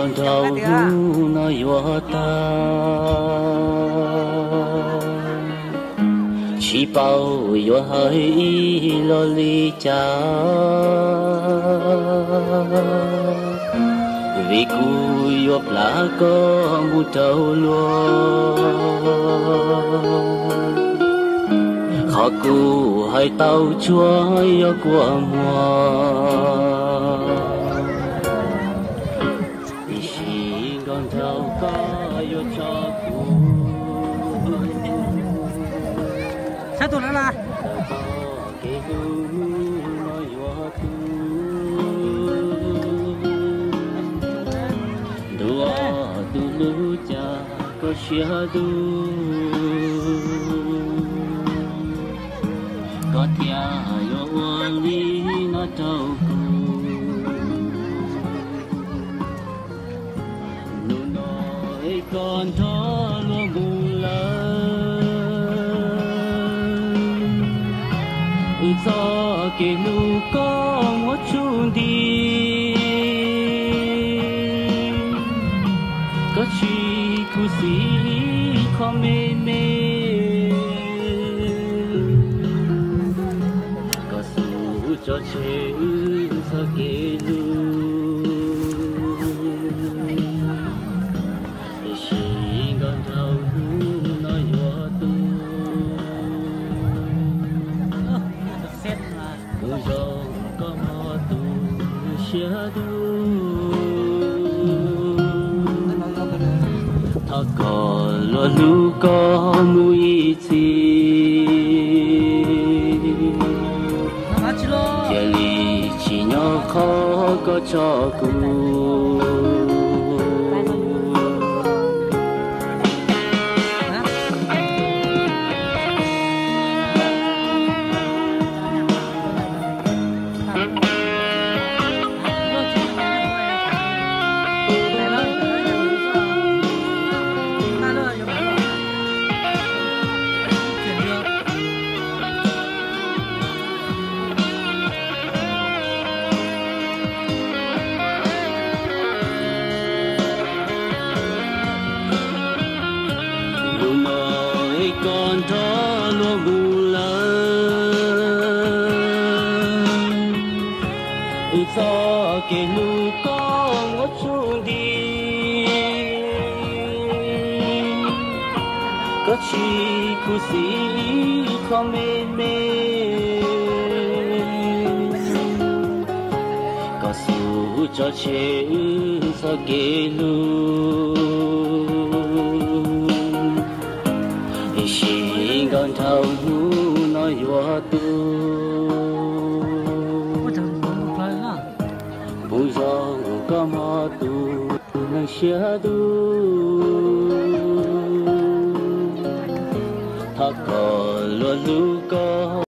Nraug hnub no yuav tag, tsis paub yuav hais ib lo li cas, vim kuv yuav plam koj mus raug luag. Qhov kuv hais tau tsuas yog kua muag, tiam sis nkauj nraug koj yuav tso kuv. Sab tus lawm las. Kev hlub hnub no yuav tu, ntuas tus hlub cas koj siab dub. Koj thiaj yuav ua li no rau kuv. Hnub no es koj nrog luag mus lawm, wb txoj kev hlub koj muab tsuj nti. Koj tsis khuv xim qhov me me, koj xub tso tseg wb txoj kev hlub. Tiam sis nkauj nraug hnub no yuav tu, kuv zoo koj hmo tus siab dub. Thov kom luag hlub koj mus ib txhis, cia li tsis nyob qhov koj tso kuv. Hnub no es koj nrog luag mus lawm, wb txoj kev hlub koj muab tsuj nti. Koj tsis khuv xim qhov me me, koj xub tso tseg wb txoj kev hlub. Tiam sis nkauj nraug hnub no yuav tu, kuv zoo koj hmo tus neeg siab dub. Thov kom luag hlub koj